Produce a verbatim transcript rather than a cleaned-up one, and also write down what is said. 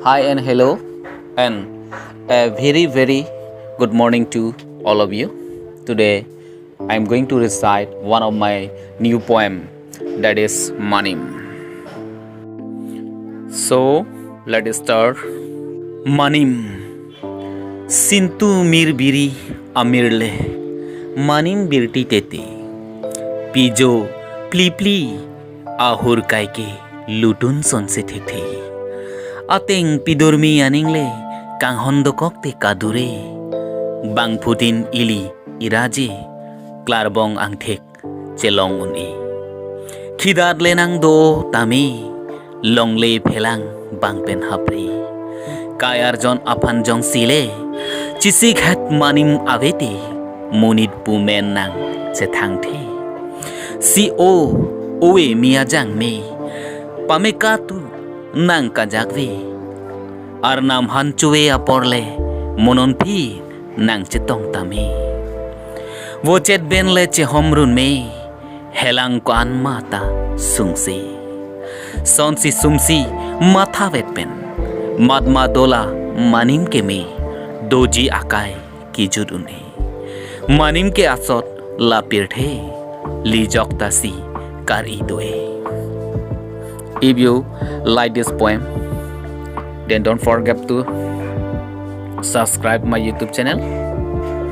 Hi and hello, and a very, very good morning to all of you. Today, I'm going to recite one of my new poem, that is Manim. So, let's start. Manim. Sintu mir biri amirle, manim birti tete. Pijo plipli ahur kaike lutun sonse thekthe. Ateng pidurmi aningle kanghon dokok te kadure. Bangphutin ili iraje klarbong angthek chelong un-e. Khidat le nang do tame, longle phelang bang pen hapre. Kai arjon aphan jongsi le, chisik het manim avete, monit pu men nang chethangthe. Si o, ove mi ajang me, pameka tu nang kajakve. Arnam han chuve apor le, mo non phi nang chetong tame. Vochet ben le chehom run me, helang ko-an ma ta sungse. Sonsi sumsi mathavet pen, matma dola manim keme, doji akai kijut un-e. Manim ke asot la pirthe, lijok ta si kar-i do-e. If you like this poem, then don't forget to subscribe my YouTube channel.